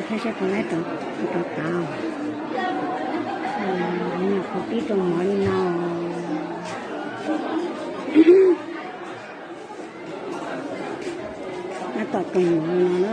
Thaij seb puas laib rau tav. Nyuam qhuav pib rau mov li no. Tab tom rau mov li no na.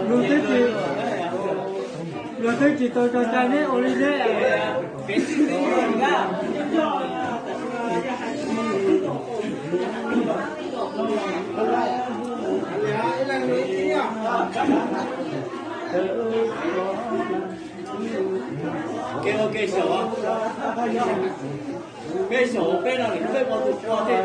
Luag twb tsis, luag twb tsis tau tso cai neb ua li neb. Kev ua kev xyaum, peb xyaum peb no peb ua tus ua tej.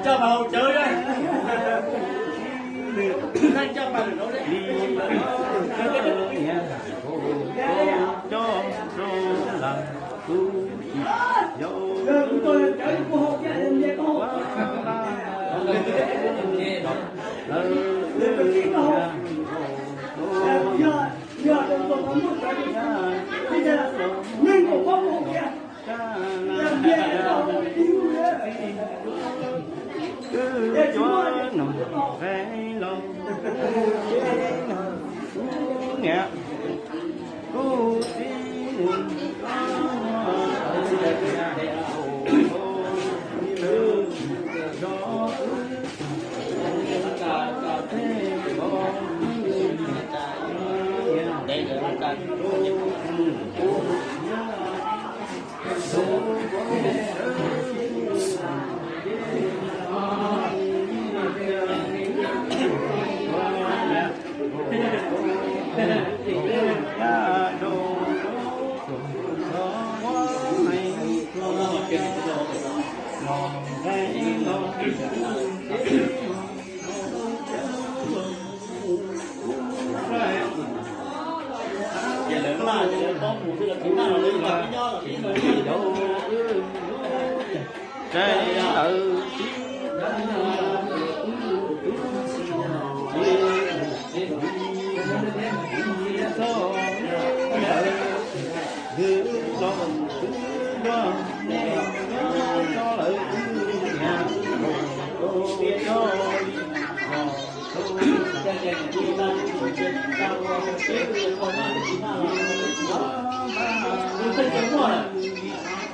Coj mas haus cawv na. Coj mas lawm no. Kuv cov nom qe los, kuv niam, kuv txiv,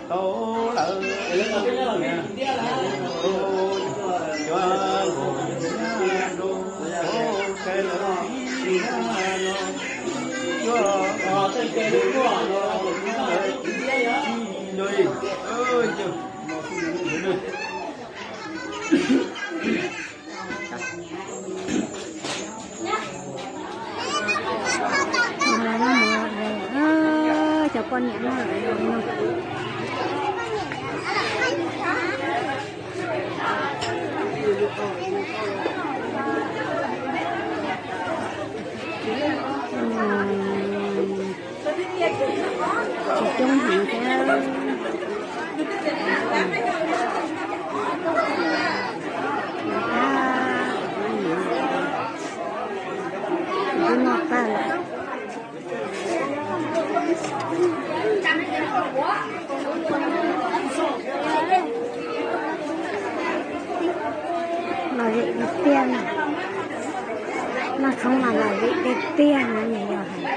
Tau lawm, cov nkaus nyab rau, ua kai lawv tib nyab no, ib yuav tib nyab lawv tib nyab no, ib yuav tib nyab no. Cov poj niam no. Tsis coob heev thiab. Twb noj tag lawm. Los zem tiag tiag, noj tshoob mas los zem tiag tiag no nws yog hais.